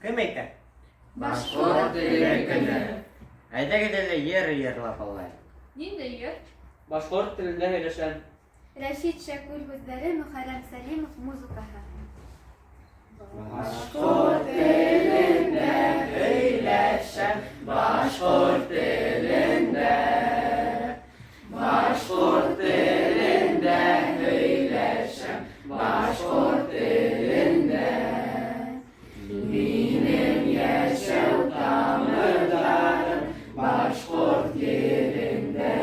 Кем әйтә? Башҡорт теле көнө. Әйҙәгеҙ әле йыр йырлап алайыҡ. Ниндәй йыр? Башҡорт телендә һөйләшәм. Рәшит Шәкүр һүҙҙәре, Мөхәррәм Сәлимов музыкаһы. Башҡорт телендә һөйләшәм, башҡорт телендә. Башҡорт телендә һөйләшәм, башҡорт телендә. Минең йәшәү тамырҙарым башҡорт ерендә.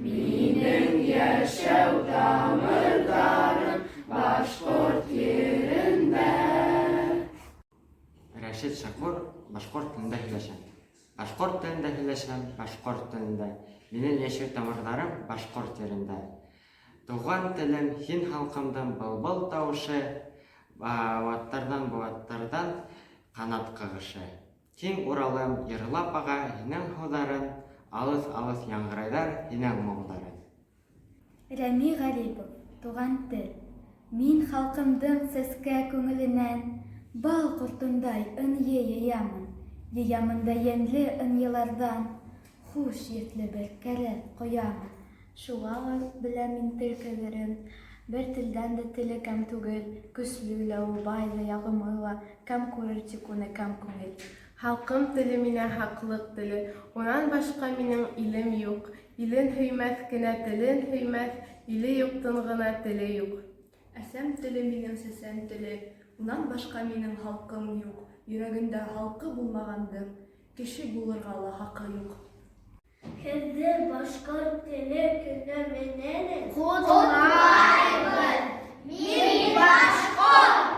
Минең йәшәү тамырҙарым башҡорт ерендә. Рәшит Шәкүр, Башҡорт телендә һөйләшәм. Башҡорт телендә һөйләшәм, башҡорт телендә. Минең йәшәү тамырҙарым башҡорт ерендә. Туған телем, һин халҡымдың был-был тауышы, быуаттарҙан быуаттарҙан ҡанат ҡағышы. Киң Уралым, йырлап аға һинең һыуҙарың, алыҫ-алыҫ яңғырайҙар һинең моңдарың. Рәми Ғарипов, Туған тел. Мин халҡымдың сәскә күңеленән бал ҡортондай ынйы йыямын. Йыямын да йәнле ынйыларҙан хуш еҫле бер кәрәҙ ҡоямын. Шуғалыр беләм мин тел ҡәҙерен. Бер телдән дә теле кәм түгел, Көслө лә ул, бай ҙа, яғымлы ла, Кәм күрер тик уны кәм күңел. Халҡым теле миңә хаҡлыҡ теле, Унан башҡа минең илем юҡ. Илен һөймәҫ кенә телен һөймәҫ, Иле юҡтың ғына теле юҡ. Әсәм теле минең сәсән теле, Унан башҡа минең халҡым юҡ. Йөрәгендә халҡы булмағандың Кеше булырға ла хаҡы юҡ. Һеҙҙе башҡорт теле көнө менән Ҡотлайбыҙ! Мин башҡорт!